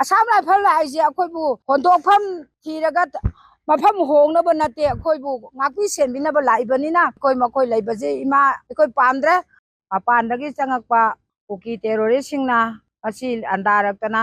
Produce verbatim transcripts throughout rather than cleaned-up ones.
Assam rifle ꯍꯥꯏꯁꯦ ꯑꯩꯈꯣꯏꯕꯨ ꯍꯣꯟꯗꯣꯛꯐꯝ ꯊꯤꯔꯒ ꯃꯐꯝ ꯍꯣꯡꯅꯕ ꯅꯠꯇꯦ, ꯑꯩꯈꯣꯏꯕꯨ ꯉꯥꯛꯄꯤ ꯁꯦꯟꯕꯤꯅꯕ ꯂꯥꯛꯏꯕꯅꯤꯅ ꯑꯩꯈꯣꯏ ꯃꯈꯣꯏ ꯂꯩꯕꯁꯦ ꯏꯃꯥ ꯑꯩꯈꯣꯏ ꯄꯥꯝꯗ꯭ꯔꯦ꯫ ꯃꯄꯥꯟꯗꯒꯤ ꯆꯪꯉꯛꯄ ꯀꯨꯀꯤ ꯇꯦꯔꯣꯔꯤꯁꯁꯤꯡꯅ ꯉꯁꯤ ꯂꯥꯟꯗꯥꯔꯛꯇꯅ,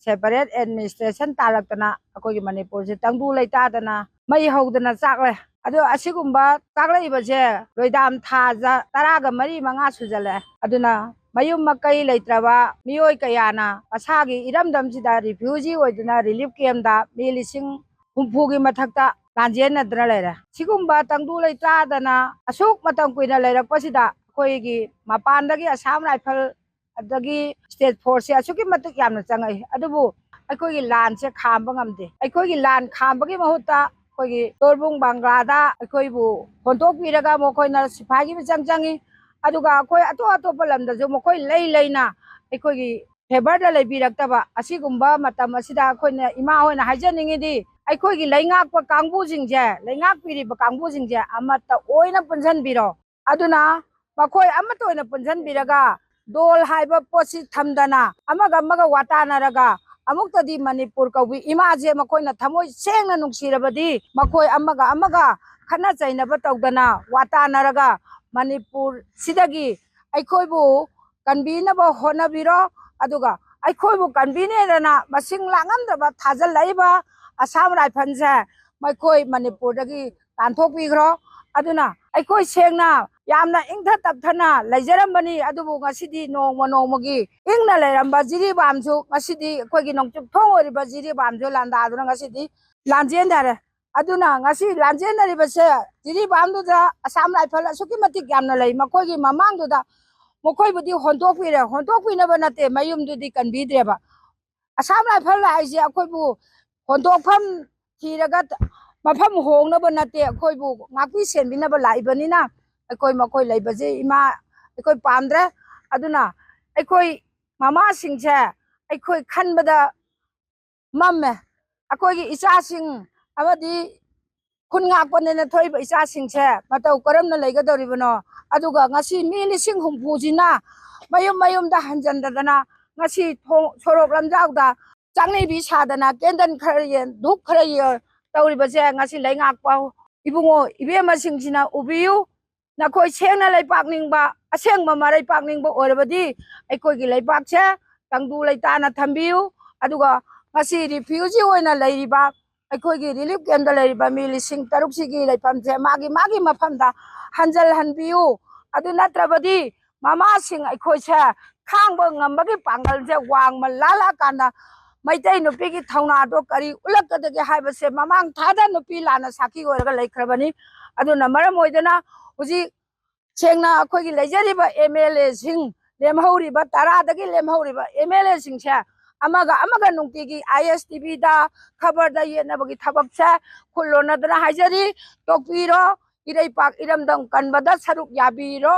ꯁꯦꯄꯔꯦꯠ ꯑꯦꯗꯃꯤꯅꯤꯁꯇ꯭ꯔꯦꯁꯟ ꯇꯥꯔꯛꯇꯅ ꯑꯩꯈꯣꯏꯒꯤ ꯃꯅꯤꯄꯨꯔꯁꯦ ꯇꯪꯗꯨ ꯂꯩꯇꯥꯗꯅ ꯃꯩ ꯍꯧꯗꯅ ꯆꯥꯛꯂꯦ꯫ ꯑꯗꯣ ꯑꯁꯤꯒꯨꯝꯕ ꯆꯥꯛꯂꯛꯏꯕꯁꯦ ꯂꯣꯏꯗꯥꯝ ꯊꯥꯗ ꯇꯔꯥꯒ ꯃꯔꯤ ꯃꯉꯥ ꯁꯨꯖꯜꯂꯛꯑꯦ꯫ ꯑꯗꯨꯅ ꯃꯌꯨꯝ ꯃꯀꯩ ꯂꯩꯇ꯭ꯔꯕ ꯃꯤꯑꯣꯏ ꯀꯌꯥꯅ ꯃꯁꯥꯒꯤ ꯏꯔꯝꯗꯝꯁꯤꯗ ꯔꯤꯐ꯭ꯌꯨꯖꯤ ꯑꯣꯏꯗꯨꯅ ꯔꯤꯂꯤꯐ ꯀꯦꯝꯗ ꯃꯤ ꯂꯤꯁꯤꯡ ꯍꯨꯝꯐꯨꯒꯤ ꯃꯊꯛꯇ ꯂꯥꯟꯖꯦꯟꯅꯗꯨꯅ ꯂꯩꯔꯦ꯫ ꯁꯤꯒꯨꯝꯕ ꯇꯪꯗꯨ ꯂꯩꯇꯥꯗꯅ ꯑꯁꯨꯛ ꯃꯇꯝ ꯀꯨꯏꯅ ꯂꯩꯔꯛꯄꯁꯤꯗ ꯑꯩꯈꯣꯏꯒꯤ ꯃꯄꯥꯟꯗꯒꯤ ꯑꯁꯥꯝ ꯔꯥꯏꯐꯜ ꯑꯗꯒꯤ ꯁ꯭ꯇꯦꯠ ꯐꯣꯔꯁꯁꯦ ꯑꯁꯨꯛꯀꯤ ꯃꯇꯤꯛ ꯌꯥꯝꯅ ꯆꯪꯉꯛꯏ, ꯑꯗꯨꯕꯨ ꯑꯩꯈꯣꯏꯒꯤ ꯂꯥꯟꯁꯦ ꯈꯥꯝꯕ ꯉꯝꯗꯦ꯫ ꯑꯩꯈꯣꯏꯒꯤ ꯂꯥꯟ ꯈꯥꯝꯕꯒꯤ ꯃꯍꯨꯠꯇ ꯑꯩꯈꯣꯏꯒꯤ ꯇꯣꯔꯕꯨꯡ ꯕꯪꯒ꯭ꯂꯥꯗ ꯑꯩꯈꯣꯏꯕꯨ ꯍꯣꯟꯗꯣꯛꯄꯤꯔꯒ ꯃꯈꯣꯏꯅ ꯁꯤꯐꯥꯏꯒꯤ ꯃꯤꯆꯪ ꯆꯪꯉꯤ, ꯑꯗꯨꯒ ꯑꯩꯈꯣꯏ ꯑꯇꯣꯞ ꯑꯇꯣꯞꯄ ꯂꯝꯗꯁꯨ ꯃꯈꯣꯏ ꯂꯩ ꯂꯩꯅ ꯑꯩꯈꯣꯏꯒꯤ ꯐꯦꯚꯔꯗ ꯂꯩꯕꯤꯔꯛꯇꯕ ꯑꯁꯤꯒꯨꯝꯕ ꯃꯇꯝ ꯑꯁꯤꯗ ꯑꯩꯈꯣꯏꯅ ꯏꯃꯥ ꯍꯣꯏꯅ ꯍꯥꯏꯖꯅꯤꯡꯉꯤꯗꯤ, ꯑꯩꯈꯣꯏꯒꯤ ꯂꯩꯉꯥꯛꯄ ꯀꯥꯡꯕꯨꯁꯤꯡꯁꯦ, ꯂꯩꯉꯥꯛꯄꯤꯔꯤꯕ ꯀꯥꯡꯕꯨꯁꯤꯡꯁꯦ ꯑꯃꯠꯇ ꯑꯣꯏꯅ ꯄꯨꯟꯁꯤꯟꯕꯤꯔꯣ꯫ ꯑꯗꯨꯅ ꯃꯈꯣꯏ ꯑꯃꯠꯇ ꯑꯣꯏꯅ ꯄꯨꯟꯁꯤꯟꯕꯤꯔꯒ ꯗꯣꯜ ꯍꯥꯏꯕ ꯄꯣꯠꯁꯤ ꯊꯝꯗꯅ ꯑꯃꯒ ꯑꯃꯒ ꯋꯥꯇꯥꯅꯔꯒ ꯑꯃꯨꯛꯇꯗꯤ ꯃꯅꯤꯄꯨꯔ ꯀꯧꯕꯤ ꯏꯃꯥꯁꯦ ꯃꯈꯣꯏꯅ ꯊꯃꯣꯏ ꯁꯦꯡꯅ ꯅꯨꯡꯁꯤꯔꯕꯗꯤ ꯃꯈꯣꯏ ꯑꯃꯒ ꯑꯃꯒ ꯈꯠꯅ ꯆꯩꯅꯕ ꯇꯧꯗꯅ ꯋꯥꯇꯥꯅꯔꯒ ꯃꯅꯤꯄꯨꯔꯁꯤꯗꯒꯤ ꯑꯩꯈꯣꯏꯕꯨ ꯀꯟꯕꯤꯅꯕ ꯍꯣꯠꯅꯕꯤꯔꯣ꯫ ꯑꯗꯨꯒ ꯑꯩꯈꯣꯏꯕꯨ ꯀꯟꯕꯤꯅꯦꯗꯅ ꯃꯁꯤꯡ ꯂꯥꯛꯉꯝꯗ꯭ꯔꯕ ꯊꯥꯖꯤꯜꯂꯛꯏꯕ ꯑꯁꯥꯝ ꯔꯥꯏꯐꯜꯁꯦ ꯃꯈꯣꯏ ꯃꯅꯤꯄꯨꯔꯗꯒꯤ ꯇꯥꯟꯊꯣꯛꯄꯤꯈ꯭ꯔꯣ꯫ ꯑꯗꯨꯅ ꯑꯩꯈꯣꯏ ꯁꯦꯡꯅ ꯌꯥꯝꯅ ꯏꯪꯊ ꯇꯞꯊꯅ ꯂꯩꯖꯔꯝꯕꯅꯤ, ꯑꯗꯨꯕꯨ ꯉꯁꯤꯗꯤ ꯅꯣꯡꯃ ꯅꯣꯡꯃꯒꯤ ꯏꯪꯅ ꯂꯩꯔꯝꯕ ꯖꯤꯔꯤꯕꯥꯝꯁꯨ ꯉꯁꯤꯗꯤ ꯑꯩꯈꯣꯏꯒꯤ ꯅꯣꯡꯆꯨꯞ ꯊꯣꯡ ꯑꯣꯏꯔꯤꯕ ꯖꯤꯔꯤꯕꯥꯝꯁꯨ ꯂꯥꯟꯗꯥꯗꯨꯅ ꯉꯁꯤꯗꯤ ꯂꯥꯟꯖꯦꯟꯊꯔꯦ꯫ ꯑꯗꯨꯅ ꯉꯁꯤ ꯂꯥꯟꯖꯦꯟꯅꯔꯤꯕꯁꯦ ꯖꯤꯔꯤꯕꯥꯝꯗꯨꯗ ꯑꯁꯥꯝ ꯔꯥꯏꯐꯜ ꯑꯁꯨꯛꯀꯤ ꯃꯇꯤꯛ ꯌꯥꯝꯅ ꯂꯩ꯫ ꯃꯈꯣꯏꯒꯤ ꯃꯃꯥꯡꯗꯨꯗ ꯃꯈꯣꯏꯕꯨꯗꯤ ꯍꯣꯟꯗꯣꯛꯄꯤꯔꯦ, ꯍꯣꯟꯗꯣꯛꯄꯤꯅꯕ ꯅꯠꯇꯦ, ꯃꯌꯨꯝꯗꯨꯗꯤ ꯀꯟꯕꯤꯗ꯭ꯔꯦꯕ꯫ ꯑꯁꯥꯝ ꯔꯥꯏꯐꯜ ꯍꯥꯏꯁꯦ ꯑꯩꯈꯣꯏꯕꯨ ꯍꯣꯟꯗꯣꯛꯐꯝ ꯊꯤꯔꯒ ꯃꯐꯝ ꯍꯣꯡꯅꯕ ꯅꯠꯇꯦ, ꯑꯩꯈꯣꯏꯕꯨ ꯉꯥꯛꯄꯤ ꯁꯦꯟꯕꯤꯅꯕ ꯂꯥꯛꯏꯕꯅꯤꯅ ꯑꯩꯈꯣꯏ ꯃꯈꯣꯏ ꯂꯩꯕꯁꯦ ꯏꯃꯥ ꯑꯩꯈꯣꯏ ꯄꯥꯝꯗ꯭ꯔꯦ꯫ ꯑꯗꯨꯅ ꯑꯩꯈꯣꯏ ꯃꯃꯥꯁꯤꯡꯁꯦ ꯑꯩꯈꯣꯏ ꯈꯟꯕꯗ ꯃꯝꯃꯦ꯫ ꯑꯩꯈꯣꯏꯒꯤ ꯏꯆꯥꯁꯤꯡ ꯑꯃꯗꯤ ꯈꯨꯟ ꯉꯥꯛꯄꯅꯦꯅ ꯊꯣꯛꯏꯕ ꯏꯆꯥꯁꯤꯡꯁꯦ ꯃꯇꯧ ꯀꯔꯝꯅ ꯂꯩꯒꯗꯧꯔꯤꯕꯅꯣ? ꯑꯗꯨꯒ ꯉꯁꯤ ꯃꯤ ꯂꯤꯁꯤꯡ ꯍꯨꯝꯐꯨꯁꯤꯅ ꯃꯌꯨꯝ ꯃꯌꯨꯝꯗ ꯍꯟꯖꯟꯗꯗꯅ ꯉꯁꯤ ꯊꯣꯡ, ꯁꯣꯔꯣꯛ ꯂꯝꯖꯥꯎꯗ ꯆꯥꯛꯅꯤꯕꯤ ꯁꯥꯗꯅ ꯀꯦꯟꯗꯜ ꯈꯔ ꯌꯦꯟ, ꯙꯨꯞ ꯈꯔ ꯌꯦꯟ ꯇꯧꯔꯤꯕꯁꯦ ꯉꯁꯤ ꯂꯩꯉꯥꯛꯄ ꯏꯕꯨꯡꯉꯣ ꯏꯕꯦꯝꯃꯁꯤꯡꯁꯤꯅ ꯎꯕꯤꯌꯨ꯫ ꯅꯈꯣꯏ ꯁꯦꯡꯅ ꯂꯩꯄꯥꯛ ꯅꯤꯡꯕ, ꯑꯁꯦꯡꯕ ꯃꯔꯩꯄꯥꯛ ꯅꯤꯡꯕ ꯑꯣꯏꯔꯕꯗꯤ ꯑꯩꯈꯣꯏꯒꯤ ꯂꯩꯄꯥꯛꯁꯦ ꯇꯪꯗꯨ ꯂꯩꯇꯥꯅ ꯊꯝꯕꯤꯌꯨ꯫ ꯑꯗꯨꯒ ꯉꯁꯤ ꯔꯤꯐ꯭ꯌꯨꯖꯤ ꯑꯣꯏꯅ ꯂꯩꯔꯤꯕ ꯑꯩꯈꯣꯏꯒꯤ ꯔꯤꯂꯤꯐ ꯀꯦꯝꯗ ꯂꯩꯔꯤꯕ ꯃꯤ ꯂꯤꯁꯤꯡ ꯇꯔꯨꯛꯁꯤꯒꯤ ꯂꯩꯐꯝꯁꯦ ꯃꯥꯒꯤ ꯃꯥꯒꯤ ꯃꯐꯝꯗ ꯍꯟꯖꯜꯍꯟꯕꯤꯌꯨ꯫ ꯑꯗꯨ ꯅꯠꯇ꯭ꯔꯕꯗꯤ ꯃꯃꯥꯁꯤꯡ ꯑꯩꯈꯣꯏꯁꯦ ꯈꯥꯡꯕ ꯉꯝꯕꯒꯤ ꯄꯥꯡꯒꯜꯁꯦ ꯋꯥꯡꯃ ꯂꯥꯜꯂꯛꯑꯀꯥꯟꯗ ꯃꯩꯇꯩ ꯅꯨꯄꯤꯒꯤ ꯊꯧꯅꯥꯗꯣ ꯀꯔꯤ ꯎꯠꯂꯛꯀꯗꯒꯦ ꯍꯥꯏꯕꯁꯦ ꯃꯃꯥꯡ ꯊꯥꯗ ꯅꯨꯄꯤ ꯂꯥꯟꯅ ꯁꯥꯈꯤ ꯑꯣꯏꯔꯒ ꯂꯩꯈ꯭ꯔꯕꯅꯤ꯫ ꯑꯗꯨꯅ ꯃꯔꯝ ꯑꯣꯏꯗꯅ ꯍꯧꯖꯤꯛ ꯁꯦꯡꯅ ꯑꯩꯈꯣꯏꯒꯤ ꯂꯩꯖꯔꯤꯕ ꯑꯦꯝ ꯑꯦꯜ ꯑꯦꯁꯤꯡ, ꯂꯦꯝꯍꯧꯔꯤꯕ ꯇꯔꯥꯗꯒꯤ ꯂꯦꯝꯍꯧꯔꯤꯕ ꯑꯦꯝ ꯑꯦꯜ ꯑꯦꯁꯤꯡꯁꯦ ꯑꯃꯒ ꯑꯃꯒ ꯅꯨꯡꯇꯤꯒꯤ ꯑꯥꯏ ꯑꯦꯁ ꯇꯤ ꯚꯤꯗ ꯈꯕꯔꯗ ꯌꯦꯠꯅꯕꯒꯤ ꯊꯕꯛꯁꯦ ꯈꯨꯜ ꯂꯣꯟꯅꯗꯅ ꯍꯥꯏꯖꯔꯤ꯫ ꯇꯣꯛꯄꯤꯔꯣ, ꯏꯔꯩꯄꯥꯛ ꯏꯔꯝꯗꯝ ꯀꯟꯕꯗ ꯁꯔꯨꯛ ꯌꯥꯕꯤꯔꯣ꯫